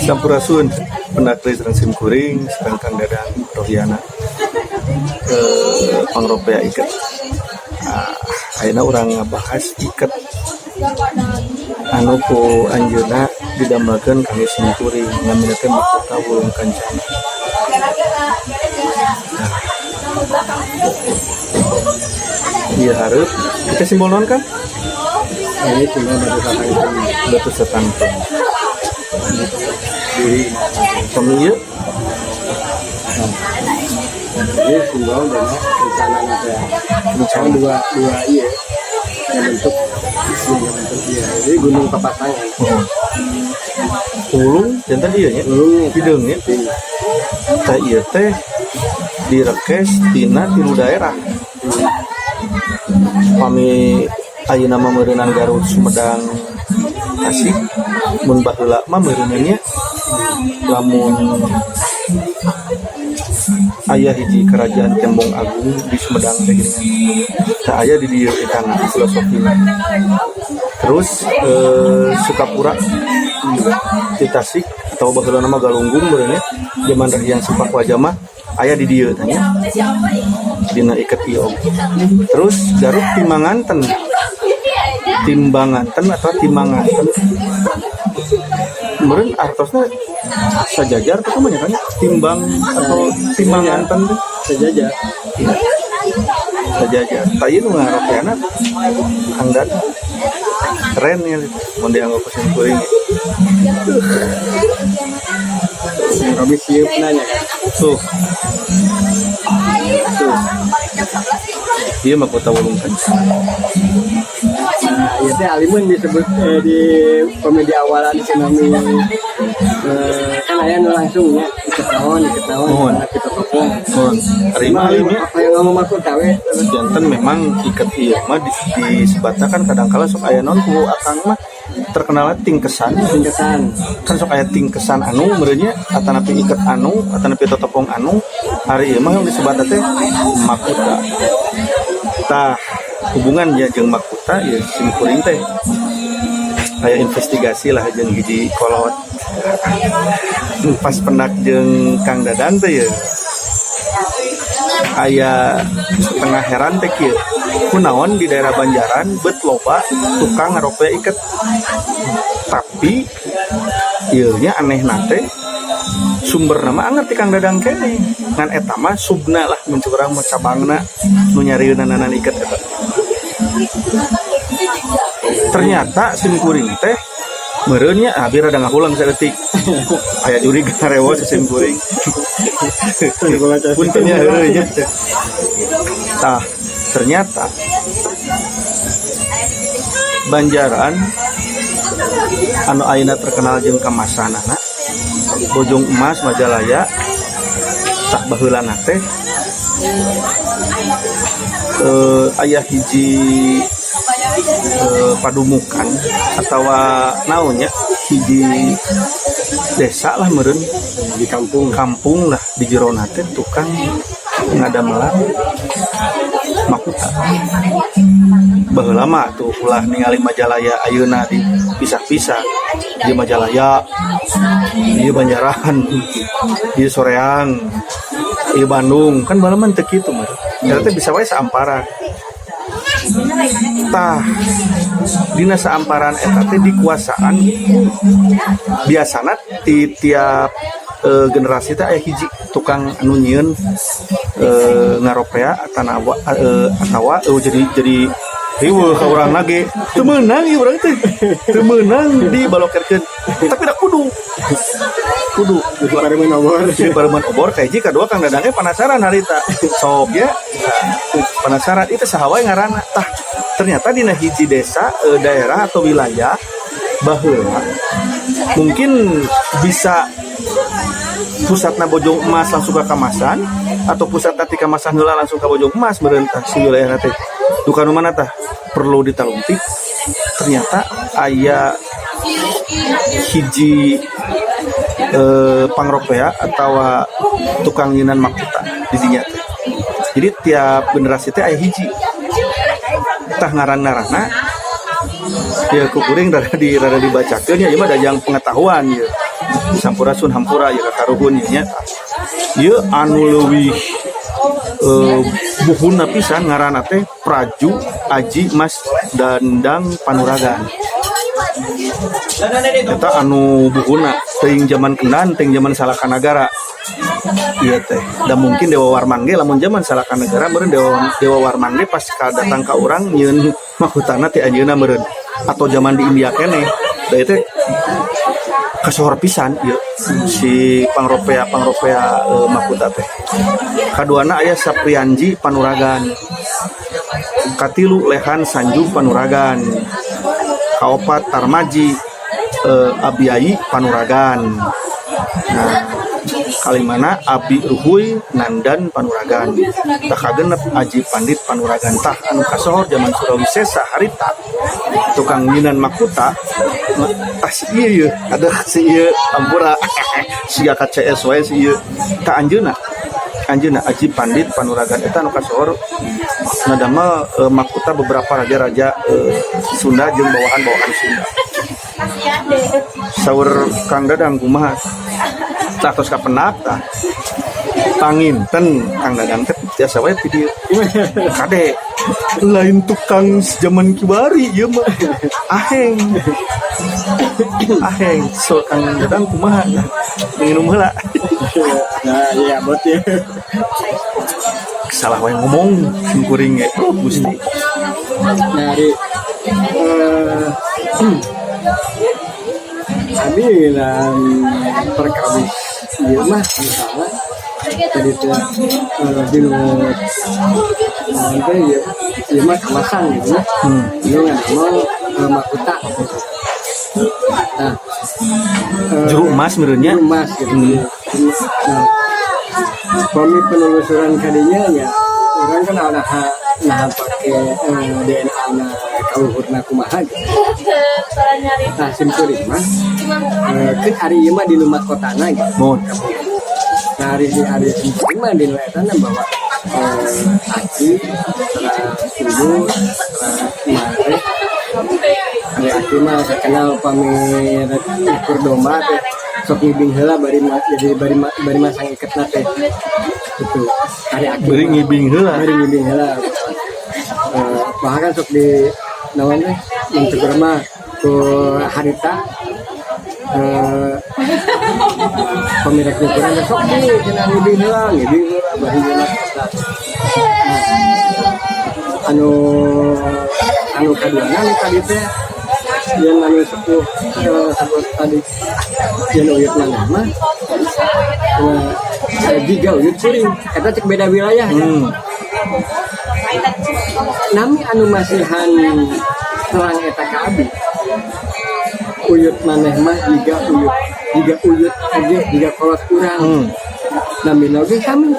Sampurasun, pendak sareng sim kuring sareng Kang Dadang Rohyana, pangropea iket. Nah, ayeuna urang ngabahas iket anu ku anjeunna didamelkeun kangge sim kuring, namina teh Mahkota Wulung Kancana. Nah, ieu hareup kita simbol naon, Kang? Ini simbol batu satangtung. Batu satangtung. Duri. Pami ieu? Ini simbol dina rencana teh. Rencana. Dua dua, iya. Yang bentuk yang bentuk, iya. Jadi gunung papasangan. Oh. Wulung janten ieu nya. Wulung. Hideung nya. Tah, ieu teh direkes tina tilu daerah. Pami ayeuna mah meureunan Garut, Sumedang, Tasik, mun baheula mah meureunna nya lamun aya hiji kerajaan Tembong Agung di Sumedang teh geuningan. Tah, aya di dieu etana filosofina. Terus Sukapura di Tasik atau baheula nama Galunggung meureun nya, zaman Rahiyang Sempakwaja mah aya di dieu tah nya. Dina iket ieu oge. Terus Garut Timbanganten. Timbanganten atau Timanganten. Meureun artosna sajajar atau kumaha kan? Timbang atau Timanganten teh? Sejajar. Iya. Sajajar. Tah, ieu nu ngaropeana Kang Dadang. Keren ya mun dianggo ku sim kuring. Robi sieup nanya kan. Tuh. Tuh. Ieu Mahkota Wulung Kancana. Nah, ieu teh alimun disebut di komedi awalan tsunami, kan aya nu langsung nya iket naon, iket naon. Mohon. Kita topong. Mohon. Ari mah alim nya. Apa yang ngomong mahkota we. Janten memang iket ieu mah di sebatna kan kadang kala sok aya naon ku akang mah terkenal tingkesan. Tingkesan. Kan sok aya tingkesan anu meureun nya, atanapi iket anu, atanapi totopong anu. Ari ieu mah yang disebatna teh mahkota. Tah, hubungan ya jeung mahkota ya, sim kuring teh kayak investigasi lah jeung hiji kolot pas pendak jeung Kang Dadang teh ya, aya setengah heran teh kieu, kunaon di daerah Banjaran bet loba tukang ngaropea iket, tapi ieu nya aneh teh sumber nama anger ti Kang Dadang kene, ngan eta mah subna lah, mun cek urang mah cabangna nu nyarieunana iket eta. Ternyata sim kuring teh meureun nya abi rada ngahulang saeutik, aya jurig ngarewo sim kuring, punten nya, heueuh nya. Tah, ternyata Banjaran anu ayeuna terkenal jeung kamasanana Bojong Emas, Majalaya, tah baheulana teh aya hiji padumukan atawa naonnya, hiji desa lah meureun. Di kampung. Kampung lah, di jerona teh tukang ngadamelan mahkota. Baheula mah tuh ulah ningali Majalaya ayeuna dipisah-pisah, di Majalaya ieu, Banjaran ieu, Soreang ieu, Bandung, kan baheula mah teu kitu mah. Eta teh bisa wae saamparan. Tah, dina saamparan eta teh dikuasaan ku biasana di tiap generasi teh aya hiji tukang anu nyieun ngaropea atanawa atawa jadi riweuh ka urang lagi teu meunang ieu, urang teh teu meunang dibalokerkeun, tapi da kudu kudu. Jadi pareumeun obor. Jadi pareumeun obor kahiji, kadua Kang Dadang ge penasaran harita sok ya, penasaran itu saha wae ngaranna. Tah, ternyata dina hiji desa, daerah atau wilayah baheula mungkin bisa pusatna Bojong Emas langsung ke Kamasan atau pusat ti Kamasan heula langsung ke Bojong Emas meureun. Tah, si wilayah teh duka nu mana, tah perlu ditalungtik. Ternyata aya hiji pangropea atau tukang nyieunan mahkota di dinya teh. Jadi tiap generasi teh aya hiji. Tah, ngaran-ngaranna Ya, ku kuring rada dibacakeun ya, ieu mah dajang pengetahuan ya. Sampurasun, hampura ya, kakaruhun ya nya. Ieu anu leuwih buhunna pisan ngaranna teh Praju Aji Mas Dandang Panuragan. Eta anu buhunna teuing zaman Kendan, teuing zaman Salakanagara. Ieu teh. Da mungkin Dewa Warman ge, lamun zaman Salakanagara meureun Dewa Dewa Warman ge pas ka datang ka urang nyieun mahkotana ti anjeunna meureun, atau zaman di India keneh. Da ieu teh kasohor pisan ieu si pangropea pangropea mahkota teh. Kaduana aya Saprianji Panuragan. Katilu Lehan Sanju Panuragan. Kaopat Tarmaji Abiai Panuragan. Nah, kalimana Abi Ruhuy Nandan Panuragan. Tah, kagenep Aji Pandit Panuragan. Tah, anu kasohor zaman Surawisesa harita tukang nyieunan makuta tah si ieu yeuh. Aduh, si ieu, ampura, siga ka CS wae si ieu. Tah, anjeunna anjeunna Aji Pandit Panuragan eta anu kasohor ngadamel makuta beberapa raja-raja Sunda jeung bawahan-bawahan Sunda. Saur Kang Dadang kumaha? Tah, tos kapendak tah. Panginten Kang Dadang teh biasa wae video. Kade lain tukang zaman kiwari ieu mah. Aheng. Aheng. So Kang Dadang kumaha? Minum heula. Nah, iya berarti. Salah wae ngomong sim kuring ge. Oh, Gusti. Nah, di abi dalam perkawis ieu mah misalnya tadi teh dinu naon teh ieu ieu mah kawasan gitu ya. Ieu ngadamel mahkota gitu. Nah, Juru emas meureun nya. Juru emas gitu. Nah, kami penelusuran kadinya ya orang kan ada nah pakai DNA na kaluhurna kumaha gitu. Nah, sim kuring mah kan ari ieu mah di nu mahkotana gitu. Mun. Nah, ari di ari sim kuring mah di nu eta na bahwa aki terus ibu terus mare, ari aki mah terkenal pami rek ukur domba teh sok ngibing heula bari jadi bari masang iketna teh gitu ari aki Bari mah. Ngibing heula. Bari ngibing heula. Bahkan sok di naon teh mun tegur mah ku harita pamirek ukuran teh sok di cenah ngibing heula bari nyeuna eta. Nah, anu anu kaduana anu tadi teh yang anu sepuh sebut tadi yang uyut maneh mah jiga uyut kuring eta cek beda wilayah ya. Nami anu masihan terang eta ka abi, uyut maneh mah jiga uyut oge jiga kolot urang. Nami oge sami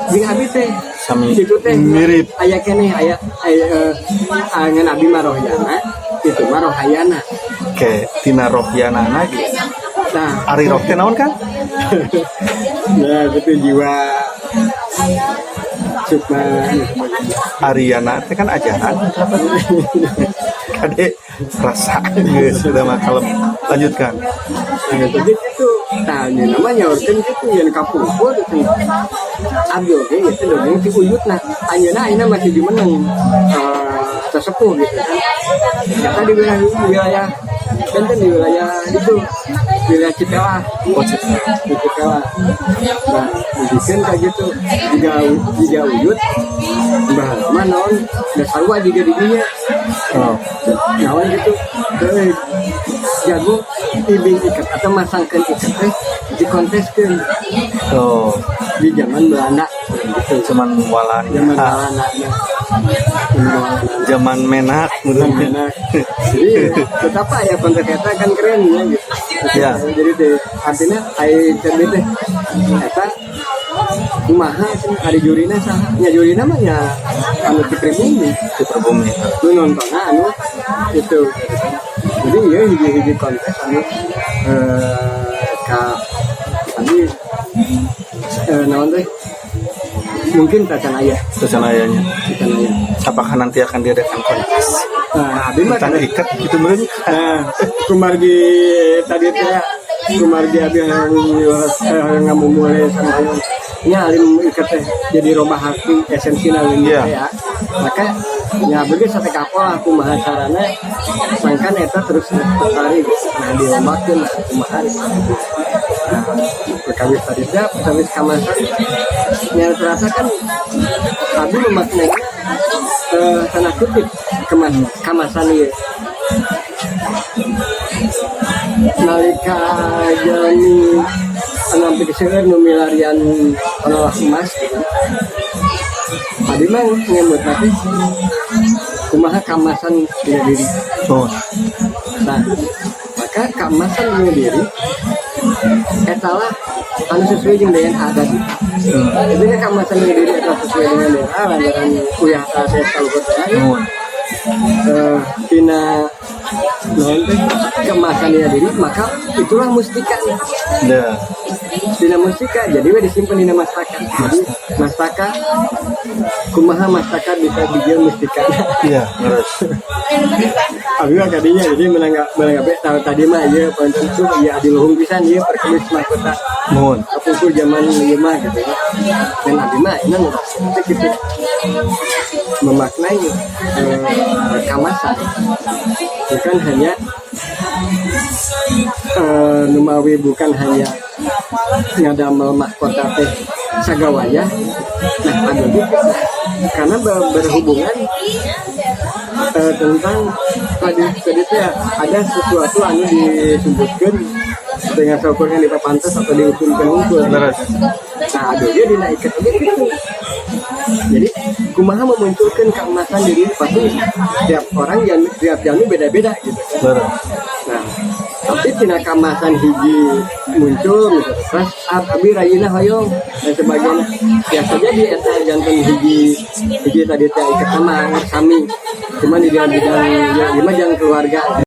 jeung abi teh. Sami. Itu teh mirip. Aya keneh aya aya ngan abi mah rohyana, itu mah rohayana. Oke, tina rohyanana gitu. Nah, Ari roh teh naon kan? Nah, itu jiwa sukma. Ariana teh kan ajaran. Kade rasa geus sudah mah kalem. Lanjutkan. Nah, jadi itu tanya namanya nyaurkeun gitu yang kapungkur itu abdi oge gitu dongeng ti uyutna anjeunna ayeuna masih jumeneng sesepuh gitu kan. Eta di wilayah wilayah benten di wilayah itu wilayah Cipelah. Oh, Cipelah. Di Cipelah. Nah, dibikin kayak gitu jika jika uyut bah mah naon da sarua juga di dinya. Naon gitu jago ibing iket atau masangkeun iket teh dikonteskeun di zaman Belanda gitu. Cuman Walanda. Zaman Belanda nah. Zaman Walanda. Zaman menak Zaman menak. Jadi betapa ya kontes eta kan keren ya gitu. Jadi teh artinya aya cerbi teh eta kumaha cenah ari jurina saha nya, jurina mah nya anu ti pribumi. Di pribumi. Nu nontonna anu itu. Jadi ya hiji-hiji kontes anu ka tadi naon teh mungkin tacan aya. Tacan aya nya. Tacan aya. Apakah nanti akan diadakan kontes? Nah, abi mah Tentang iket gitu meureun. Nah, kumargi tadi teh, kumargi abi yang ngamumule sama hayang nya alim iket teh jadi robah hati esensi alim teh ya. Maka nya abdi sate kapal lah kumaha carana sangkan eta terus tertarik, nah dilobakeun lah kumaha gitu. Nah, perkawis tadi teh, perkawis kamasan nya terasa kan abi memaknainya tanda kutip kamasan ieu nalika jalmi anu sampai seueur nu milarian penolak emas gitu. Abi mah ngemut tapi kumaha kamasan dina diri. Nah, maka kamasan dina diri eta lah anu sesuai jeung DNA tadi. Jadi kan kamasan dina diri eta sesuai dengan DNA lantaran uyah teh kaluhur teh. Tina naon teh kemasan dina diri, maka itulah mustika. Dina mustika jadi we disimpan dina mastaka. Jadi mastaka kumaha mastaka bisa dijieun mustika. Iya, terus. Abi mah kadinya jadi menanggapi tahu tadi mah ieu panten tuh ieu adiluhung pisan ieu perkemis mahkota kapungkur zaman ieu mah gitu ya. Dan abi mah ini itu gitu memaknai kamasan bukan hanya numawi, bukan hanya ngadamel mahkota teh sagawayah. Nah, ada juga karena berhubungan tentang tadi tadi teh ada sesuatu anu disebutkan dengan saukurnya dipapantas atau diusumkan unggul. Nah, ada dia dinaikkan oge gitu. Jadi kumaha memunculkan keemasan diri pasti tiap orang yang tiap jalmi beda-beda gitu kan. Nah, tapi tina kamasan hiji muncul gitu. Terus abi rayina hoyong dan sebagainya. Biasa jadi eta janten hiji hiji tadi teh iket sama sami. Cuman di bidang ya, ieu mah jangan keluarga.